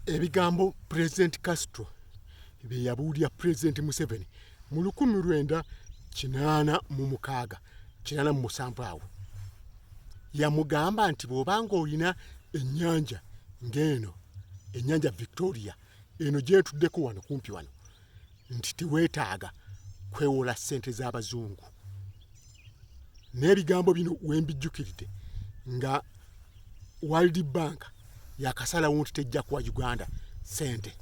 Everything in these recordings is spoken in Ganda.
Ebigambo Pulezidenti Castro bye yabuulira Pulezidenti Museveni mu 1986, 87 awo, yamugamba nti bw'oba ng'olina ennyanja ng'eno, ennyanja Victoria eno gye ntuddeko wano kumpi wano, nti teweetaaga kwewola ssente z'abazungu. N'ebigambo bino wembijjukiridde nga World Bank yakasalawo nti tejja kuwa Uganda ssente,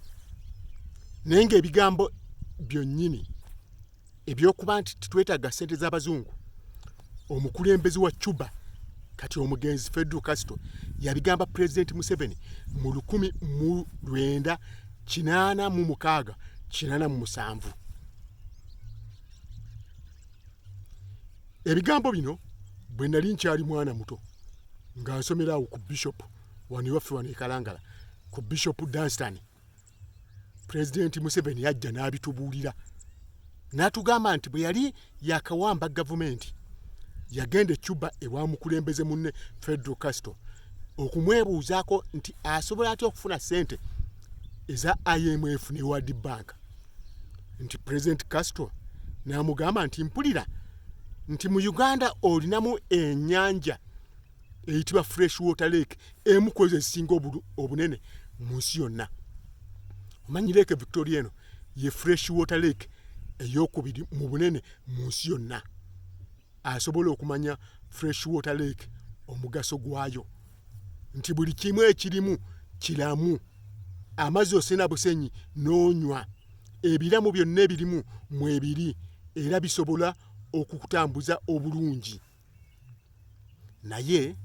naye ng'ebigambo byonnyini ebyokuba nti tetwetaaga ssente z'abazungu omukulembeze wa Cuba kati omugenzi Fidel Castro yabigamba Pulezidenti Museveni mu 1986, 87. Ebigambo bino bwe nali nkyali mwana muto nga nsomera awo ku Bishop wano ewaffe wano e Kalangala ku Bishop Dunstan, Pulezidenti Museveni yajja n'abitubuulira n'atugamba nti bwe yali yakawamba gavumenti yagenda e Cuba ewa mukulembeze munne Fidel Castro okumwebuuzaako nti asobola atya okufuna ssente eza IMF ne World Bank, nti President Castro n'amugamba nti mpulira nti mu Uganda olinamu ennyanja eyitibwa Fresh Water Lake, emu ku ezo ezisinga obunene mu nsi yonna. Omanyi Lake Victoria eno ye Fresh Water Lake eyokubiri mu bunene mu nsi yonna. Asobola okumanya Fresh Water Lake omugaso gwayo nti buli kimu ekirimu kiramu, amazzi osena busenyi n'onywa, ebiramu byonna ebirimu mwebiri era bisobola okukutambuza obulungi. Naye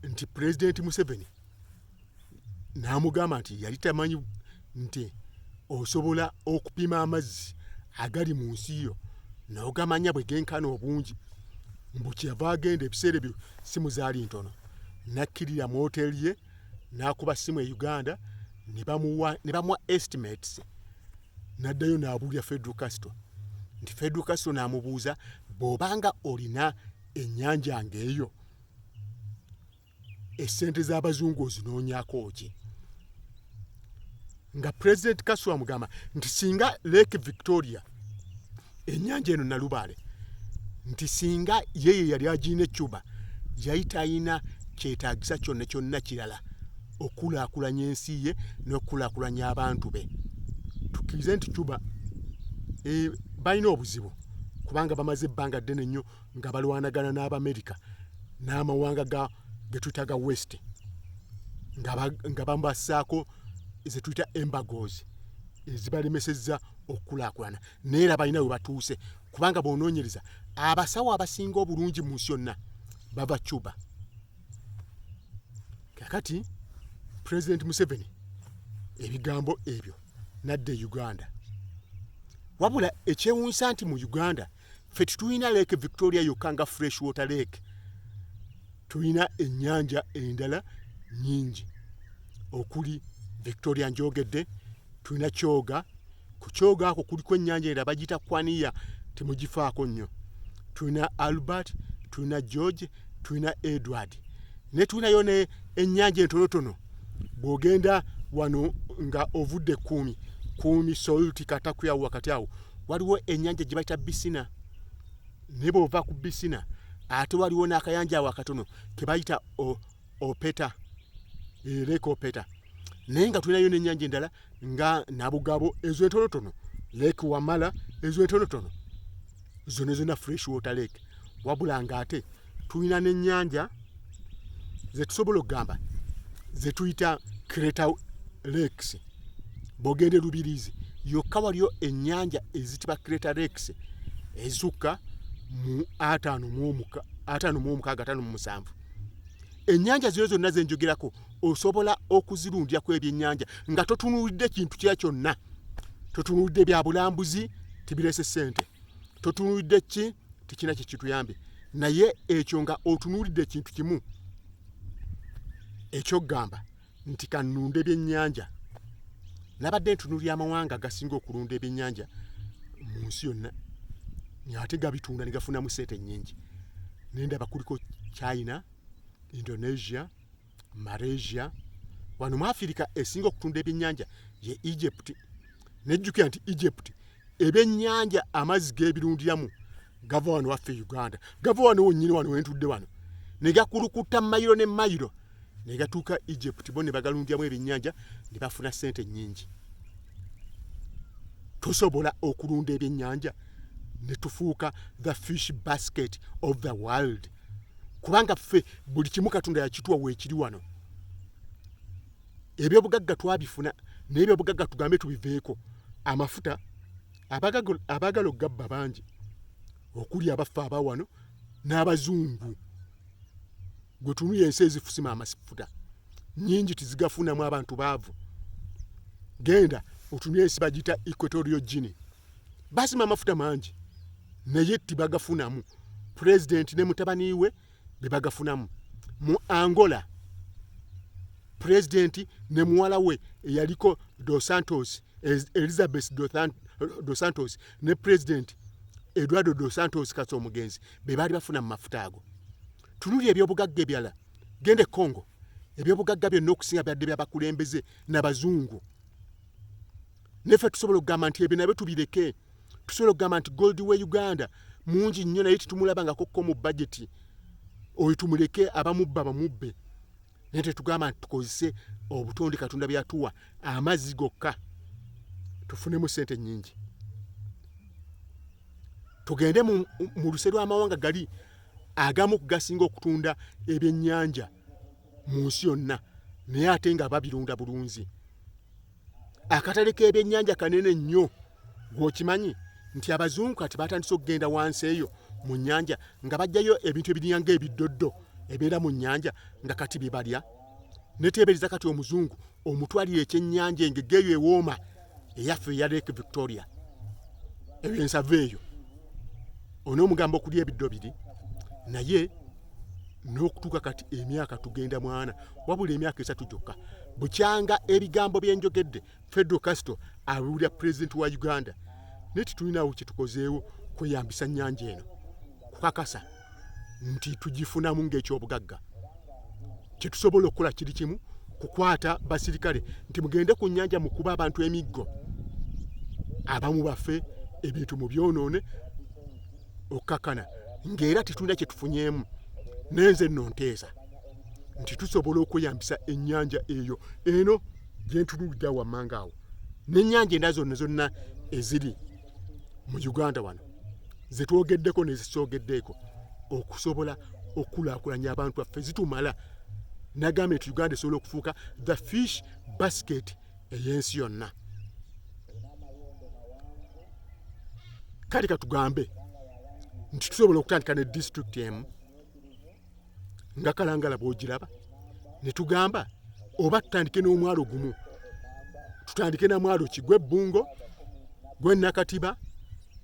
nti Pulezidenti Museveni n'amugamba nti yali tamanyi nti osobola okupima amazzi agali mu nsi yo n'ogamanya bwe genkana obungi. Mbu kyeyava agenda, ebiseera ebyo simu zaali ntono, n'akkirira mu woteeri ye n'akuba simu e Uganda ne bamuwa estimates, n'addayo n'abuulira Fidel Castro nti Fidel Castro n'amubuuza bw'obanga olina ennyanja ng'eyo essente z'abazungu ozinoonyako ki, nga President Castro amugamba nti singa Lake Victoria ennyanja eno Nalubaale nti singa yeye yali agirina e Cuba yali talina kyetaagisa kyonna kyonna kirala okukulaakulanya ensi ye n'okukulaakulanya abantu be. Tukkirize nti Cuba balina obuzibu kubanga bamaze ebbanga ddene nnyo nga balwanagana n'Abamerika n'amawanga ga ge tuyita ga West nga bambassaako ze tuyita embargoes ezibalemesezza okukulaakulana, naye era balina we batuuse kubanga bw'onoonyereza abasawo abasinga obulungi mu nsi yonna bava Cuba. Kakati Pulezidenti Museveni ebigambo ebyo nadda e Uganda. Wabula ekyewuunyisa nti mu Uganda ffe tetulina Lake Victoria yokka nga fresh water lake, tulina ennyanja endala nnyingi okuli Victoria njogedde, tulina Kyoga, ku Kyoga ako kuliko ennyanja endala bagiyita Kwania, temugifaako nnyo. Tulina Albert, tulina George, tulina Edward, ne tulinayo ne ennyanja entonotono bw'ogenda wano nga ovudde Kuumi, Kuumi Salt Katakwi awo wakati awo waliwo ennyanja gye bayita Bisina, naye bw'ova ku Bisina ate waliwo n'akayanja awo akatono ke bayita Opeta, Lake Opeta, naye nga tulinayo n'ennyanja endala nga Nabugabo, ezo entonotono, Lake Wamala, ezo entonotono zonna zonna fresh water lake. Wabula ng'ate tulina n'ennyanja ze tusobola okugamba ze tuyita crater lakes. Bw'ogenda e Lubiriizi yokka waliyo ennyanja ezitibwa crater lakes ezisukka mu 56, 57. Ennyanja zino zonna ze njogerako osobola okuzirundirako ebyennyanja nga totunuulidde kintu kira kyonna, totunuulidde bya bulambuzi tebireese ssente, totunuulidde ki tekirina kye kituyambye, naye ekyo nga otunuulidde ekintu kimu ekyokugamba nti kannunde ebyennyanja. Nabadde ntunuulira amawanga agasinga okulunda ebyennyanja mu nsi yonna ng'ate gabitunda ne gafunamu ssente nnyingi, ne ndaba kuliko China, Indonesia, Malaysia, Wano mu Afirika esinga okutunda ebyennyanja ye Egypt. Nejjukira nti Egypt ebyennyanja amazzi g'ebirundiramu gava wano waffe Uganda, gava wano wonnyini wano wentudde wano, ne gakulukuta mayiro ne mayiro ne gatuuka Egypt, bo ne bagalundiramu ebyennyanja ne bafuna ssente nnyingi. Tusobola okulunda ebyennyanja ne tufuuka the fish basket of the world, kubanga ffe buli kimu Katonda yakituwa weekiri wano. Ebyobugagga twabifuna, naye ebyobugagga tugambe tubiveeko. Amafuta abaagala okugabba bangi, okuli abaffe aba wano n'abazungu. Gwe tunuya ensi ezifusima amafuta nyingi tizigafunamu, abantu baavu. Genda otunuye ensi bagiyita Equatorial Guinea, basima amafuta mangi naye tibagafunamu. Pulezidenti ne mutabani we bebagafunamu. Mu Angola pulezidenti ne muwala we eyaliko Dos Santos, Elizabeth Dos Santos, ne pulezidenti Eduardo Dos Santos kati omugenzi, be baali bafuna mu mafuta ago. Tunuli ebyobugagga ebirala, genda e Congo, ebyobugagga byonna okusinga byadde byabakulembeze nabazungu. Neffe tusobola okugamba nti ebyo nabyo tubireke. Tusobola okugamba nti gold we Uganda mungi nnyo naye tetumulabangako ko mu bajeti, oyo tumuleke abamubba bamubbe. Naye tetugamba nti tukozese obutonde Katonda byatuwa, amazzi gokka, tufunemu sente nnyingi. Tugende mu luse lw'amawanga gali agamu kugasinga okutunda ebyennyanja mu nsi yonna, naye ate nga babirunda bulunzi. Akatale k'ebyennyanja kanene nnyo. Gw'okimanyi nti abazungu kati batandise okugenda wansi eyo mu nnyanja nga bajjayo ebintu ebiringa ng'ebiddoddo ebibeera mu nnyanja nga kati bibalya. Neteebereza kati omuzungu omutwalira ekyennyanja engege eyo ewooma eyaffe eya Lake Victoria, eyo ensava eyo, onoomugamba okulya ebiddo biri, naye n'okutuuka kati emyaka tugenda mwana wabula emyaka 3 gyokka bukyanga ebigambo byenjogedde Fidel Castro abiwulira pulezidenti wa Uganda, naye tetulinawo kye tukozeewo kweyambisa nnyanja eno kukakasa nti tugifunamu ng'ekyobugagga. Kye tusobola okukola kiri kimu, kukwata basirikale nti mugende ku nnyanja mukube abantu emiggo, abamu bafe, ebintu mubyonoone, okukakana ng'era tetulina kye tufunyeemu. Nenze nno nteesa nti tusobola okweyambisa ennyanja eyo eno gyentunuulidde awo wammanga awo n'ennyanja endala zonna zonna eziri mu Uganda wano zetwogeddeko nezisogeddeeko okusobola okukulaakulanya abantu baffe zitumala. Nagambye nti Uganda esobola okufuuka the fish basket ey'ensi yonna. Kale katugambe nti tusobola okutandika ne disitulikiti emu nga Kalangala bw'ogiraba, ne tugamba oba tutandike n'omwalo gumu, tutandike na mwalo ki? Gwe Bbungo, gwe Nakatiba,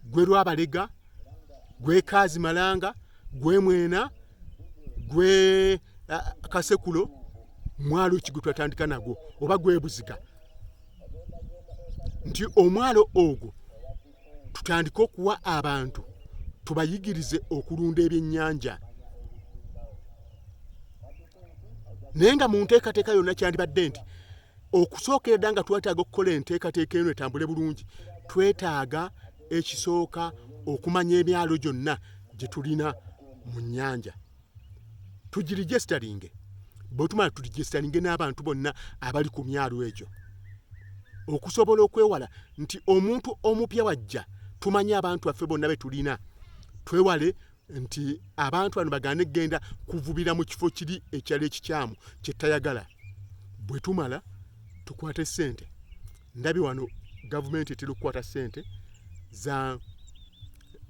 gwe Lwabalega, gwe Kaazi Malanga, gwe Mwena, gwe Kasekulo, mwalo ki gwe twatandika nagwo, oba gwe Buziga, nti omwalo ogwo tutandike okuwa abantu tubayigirize okulunda ebyennyanja. Naye nga mu nteekateeka yonna kyandibadde nti okusookera dda nga twetaaga okukola enteekateeka eno etambule bulungi, twetaaga ekisooka okumanya emyalo gyonna gye tulina mu nnyanja, tugiregisitaringe. Bwe tumala turegisitaringe n'abantu bonna abali ku myalo egyo, okusobola okwewala nti omuntu omupya wajja tumanye abantu baffe bonna be tulina, twewale nti abantu bano bagaane kugenda kuvubira mu kifo kiri ekyali ekikyamu kye tayagala. Bwe tumala tukwate ssente. Ndabye wano gavumenti etera okukwata ssente za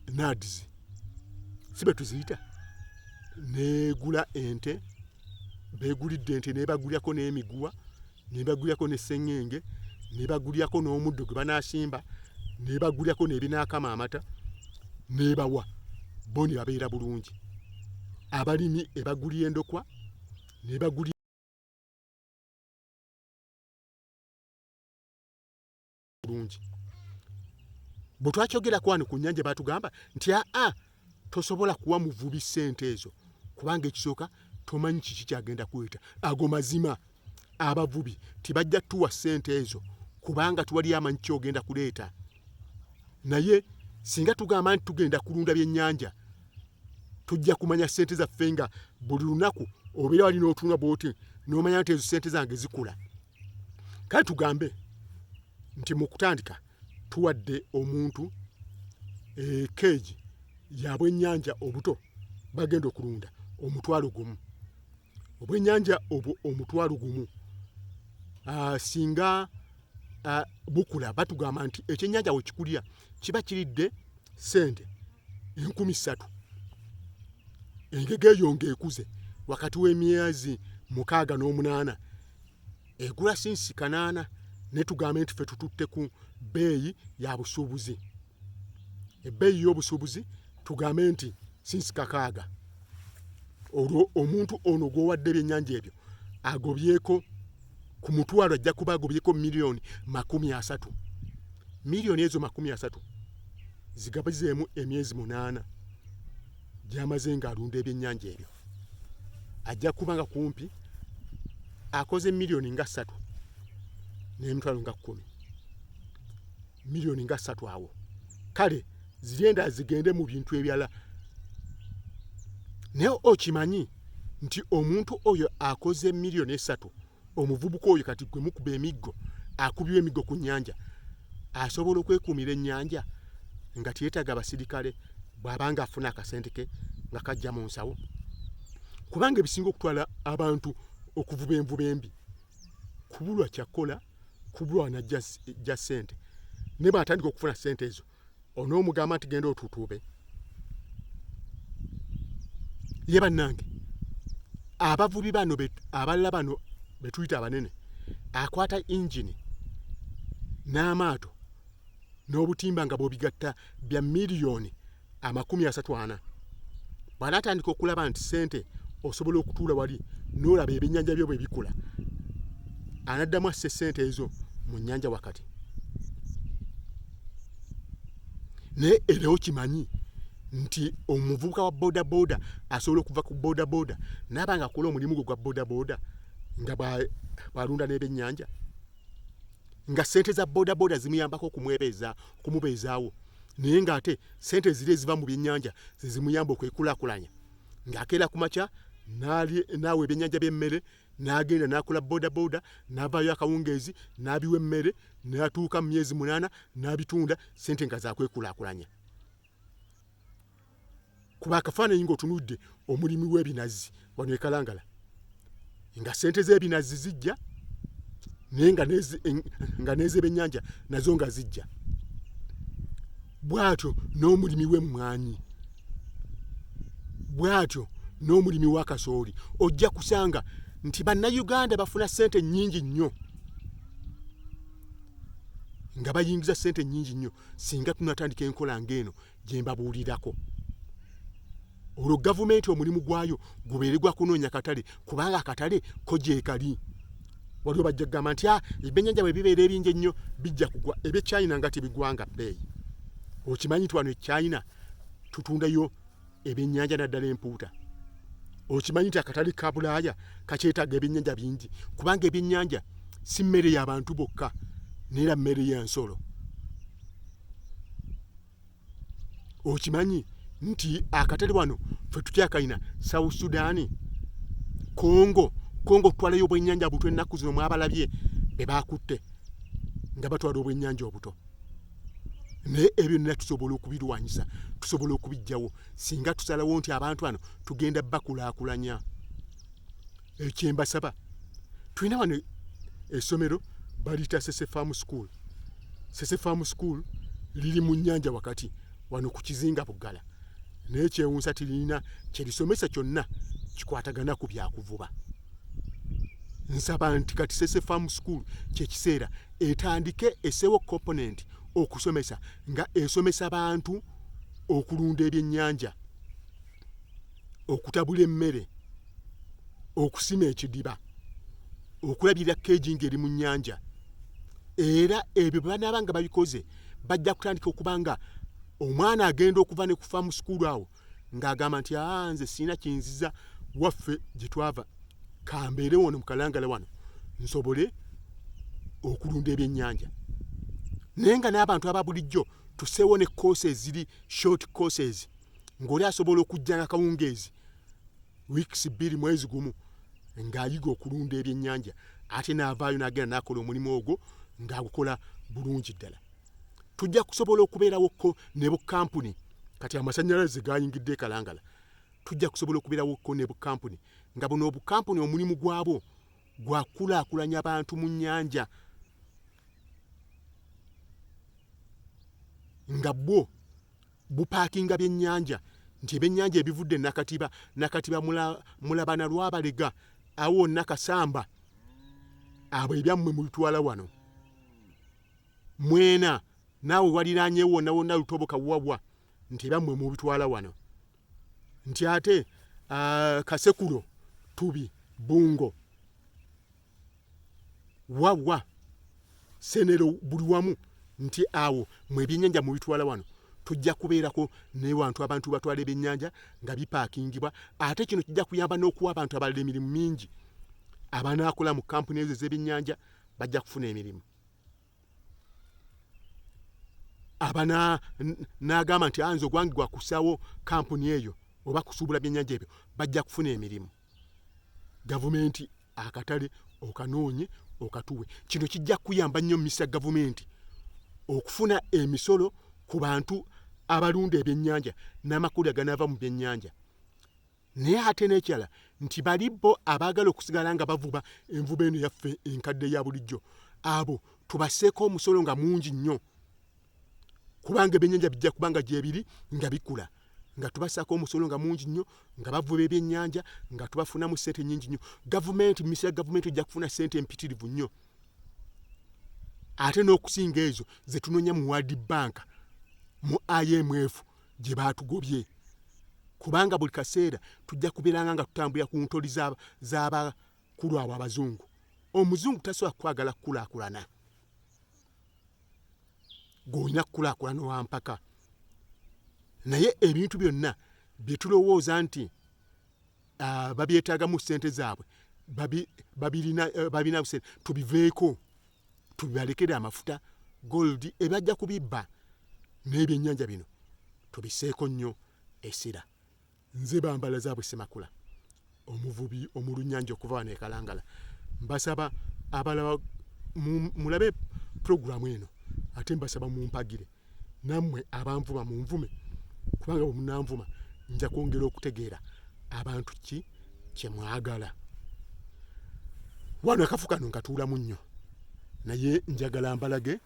NAADS, si bwe tuziyita, neegula ente, beegulidde ente nebagulyako n'emiguwa, nebagulyako ne sseŋŋenge, nebagulyako n'omuddo gwe banaasimba, nebagulyako n'ebinaakama amata, nebawa bo ne babeera bulungi. Abalimi ebagulira endokwa, nebagulira bulungi. Bwe twakyogerako wano ku nnyanja baatugamba nti aa tosobola kuwa muvubi ssente ezo kubanga ekisooka tomanyi kiki kyagenda kuleeta. Ago mazima. Abavubi tebajja tuwa ssente ezo kubanga tuwali amanyi kyogenda kuleeta. Naye singa tugamba nti tugenda kulunda byennyanja, tujja kumanya ssente zaffe nga buli lunaku obeera wali n'otunula bwoti n'omanya nti ezo ssente zange zikula. Kale tugambe nti mu kutandika tuwadde omuntu keegi ya bwennyanja obuto bagenda okulunda 10,000. Obwennyanja obwo 10,000 singa bukula, batugamba nti ekyennyanja we kikulira kiba kiridde ssente 3,000. Engege eyo ng'ekuze wakati w'emyezi 6 n'omunaana egula sinsi 800, ne tugambe nti ffe tututte ku bbeeyi ya busuubuzi. Ebbeeyi y'obusuubuzi tugambe nti sinsi 6. Olwo omuntu ono gw'owadde ebyennyanja ebyo agobyeko ku mutwalo, ajja kuba agobyeko miliyoni 30. Miliyoni ezo 30 zigabizeemu emyezi 8 gy'amaze ng'alunda ebyennyanja ebyo, ajja kuba nga kumpi akoze miliyoni nga 3 n'emitwalo nga 10, miliyoni nga 3 awo. Kale ziri endala zigende mu bintu ebirala. Naye okimanyi nti omuntu oyo akoze miliyoni 3, omuvubuka oyo kati gwe mukuba emiggo, akubibwa emiggo ku nnyanja, asobola okwekuumira ennyanja nga teyeetaaga abasirikale bw'abanga afuna akasente ke nga kajja mu nsawo? Kubanga ebisinga okutwala abantu okuvuba envuba embi kubulwa kyakola, kubulwa najja ssente. Naye bw'atandika okufuna ssente ezo, onoomugamba nti genda otuutuube ye. Bannange, abavubi bano abalala bano betuyita abanene, akwata engine n'amaato n'obutimba nga bw'obigatta bya miliyoni 34, bw'anaatandika okulaba nti ssente osobola okutuula wali n'olaba ebyennyanja byo bwe bikula, anaddamu asse ssente ezo mu nnyanja wakati? Naye era okimanyi nti omuvubuka wa boda boda asobola okuva ku boda boda naaba nga akola omulimu gwe gwa boda boda nga bw'alunda n'ebyennyanja, nga ssente za boda boda zimuyambako okumubeezaawo, naye ng'ate ssente ziri eziva mu byennyanja ze zimuyamba okwekulaakulanya, ng'akeera ku makya n'awa ebyennyanja by'emmere, n'agenda n'akola boda boda, n'avaayo akawungeezi n'abiwa emmere, n'atuuka mu myezi 8 n'abitunda, ssente nga zakwekulaakulanya? Kuba akafaananyi ng'otunudde omulimi w'ebinazi wano e Kalangala, nga ssente z'ebinazi zijja, naye nga n'ez'ebyennyanja nazo nga zijja. Bw'atyo n'omulimi w'emmwanyi, bw'atyo n'omulimi w'akasooli. Ojja kusanga nti Bannayuganda bafuna ssente nnyingi nnyo, nga bayingiza ssente nnyingi nnyo singa tunatandika enkola ng'eno gye mbabuulirako. Olwo gavumenti omulimu gwayo gubeere gwa kunoonya katale, kubanga akatale ko gyekali. Waliwo bajja kugamba nti ebyennyanja bwe bibeera ebingi ennyo bijja kugwa. Ebye China nga tebigwanga bbeeyi. Okimanyi nti wano e China tutundayo ebyennyanja, naddala empuuta? Okimanyi nti akatale ka Bulaaya kakyetaaga ebyennyanja bingi, kubanga ebyennyanja si mmere y'abantu bokka, neera mmere y'ensolo? Okimanyi nti akatale wano ffe tukyakalina South Sudan, Congo? Congo tutwalayo obwennyanja buto. Ennaku zino mwabalabye be bakutte nga batwala obwennyanja obuto. Naye ebyo byonna tusobola okubirwanyisa, tusobola okubijjawo singa tusalawo nti abantu bano tugenda bakulaakulanya. Ekyembasaba, tulina wano essomero baliyita Sese Farm School. Sese Farm School liri mu nnyanja wakati wano ku kizinga Buggala, naye kyewunsa tirina kyerisomesa kyonna kikwatagana ku byakuvuba. Nsaba nti kati Sese Farm School kyekiseera etandike essewo component okusomesa, nga esomesa bantu okulunda ebyennyanja, okutabula emmere, okusima ekidiba, okulabirira keegi ng'eri mu nnyanja. Era ebyo bwe banaaba nga babikoze, bajja kutandika okuba nga omwana agenda okuva ne ku farm school awo ng'agamba nti aa, nze sirina kinziza waffe gye twava, kambeere wano mu Kalangala wano. nsobole okulunda ebyennyanja. Naye nga n'abantu aba bulijjo tuseewo ne courses eziri short courses, ng'oli asobola okujja nga kawungeezi, weeks 2, mwezi gumu, ng'ayiga okulunda ebyennyanja, ate n'avaayo n'agenda n'akola omulimu ogwo ng'agukola bulungi ddala. Tujja kusobola okubeerawokko ne bukampuni. Kati amasannyalaze gayingidde e Kalangala, tujja kusobola okubeerawokko ne bukampuni, nga buno obukampuni omulimu gwabwo gwakulaakulanya bantu mu nnyanja, nga bwo bupaakinga byennyanja, nti ebyennyanja ebivudde Nakatiba, Nakatiba Mulabana, Lwabalega, awo wonna Kasamba, abo ebyammwe mubitwala wano. Mwena naawe waliraanyewo wonna wonna Lutoboka wawa, nti ebyammwe mubitwala wano. Nti ate Kasekulo, Tubi, Bungo, wawa, Senero, buli wamu, nti awo mwe ebyennyanja mubitwala wano. Tujja kubeerako newantu abantu batwala ebyennyanja nga bipaakingibwa. Ate kino kijja kuyamba n'okuwa abantu abalala emirimu mingi. Abanaakola mu kampuni ezo ez'ebyennyanja bajja kufuna emirimu. Aba n'agamba nti nze ogwange gwa kusaawo kampuni eyo oba kusuubula byennyanja ebyo, bajja kufuna emirimu. Gavumenti akatale okanoonye okatuwe. Kino kijja kuyamba nnyo misa gavumenti okufuna emisolo ku bantu abalunda ebyennyanja n'amakulu aganaava mu byennyanja. Naye ate n'ekirala nti bali bo abaagala okusigala nga bavuba envuba eno yaffe enkadde ya bulijjo, abo tubaseeko omusolo nga mungi nnyo, kubanga ebyennyanja bijja kuba nga gyebiri nga bikula, nga tubasaako omusolo nga mungi nnyo, nga bavuba ebyennyanja nga tubafunamu ssente nnyingi nnyo. Gavumenti, misa ya gavumenti ejja kufuna ssente empitirivu nnyo, ate n'okusinga ezo ze tunoonya mu World Bank, mu IMF gye baatugobye, kubanga buli kaseera tujja kubeeranga nga tutambulira ku ntoli z'abakulu abo abazungu. Omuzungu tasobola kukwagala kukulaakulana, gw'olina kukulaakulana wampaka. Naye ebintu byonna bye tulowooza nti babyetaagamu ssente zaabwe, babirina ssente, tubiveeko, tubibalekere amafuta, gold ebajja kubibba, n'ebyennyanja bino tubiseeko nnyo essira. Nze Bambala Zaabwe Ssemakula, omuvubi omulunnyanja okuva wano e Kalangala. Mbasaba abalaba mulabe pulogulaamu eno, ate mbasaba mumpagire, nammwe abanvuma munvume, kubanga bwe munanvuma nja kwongera okutegeera abantu ki kye mwagala. Wano akafu kano nkatuulamu nnyo, naye njagala mbalage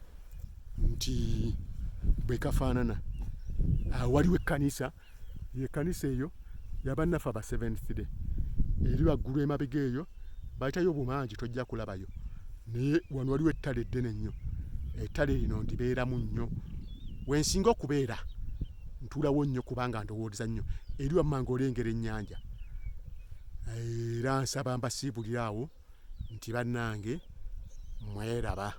nti bwe kafaanana. Waliwo ekkanisa, ekkanisa eyo yabannaffe aba Seventh Day, eri waggulu emabega eyo bayitayo obumangi, tojja kulabayo. Naye wano waliwo ettale eddene nnyo. Ettale lino ndibeeramu nnyo, wensinga okubeera ntuulawo nnyo kubanga ndowooza nnyo. Eri wamma ng'olengera ennyanja. Era nsaba mbasiibulire awo nti bannange mweraba.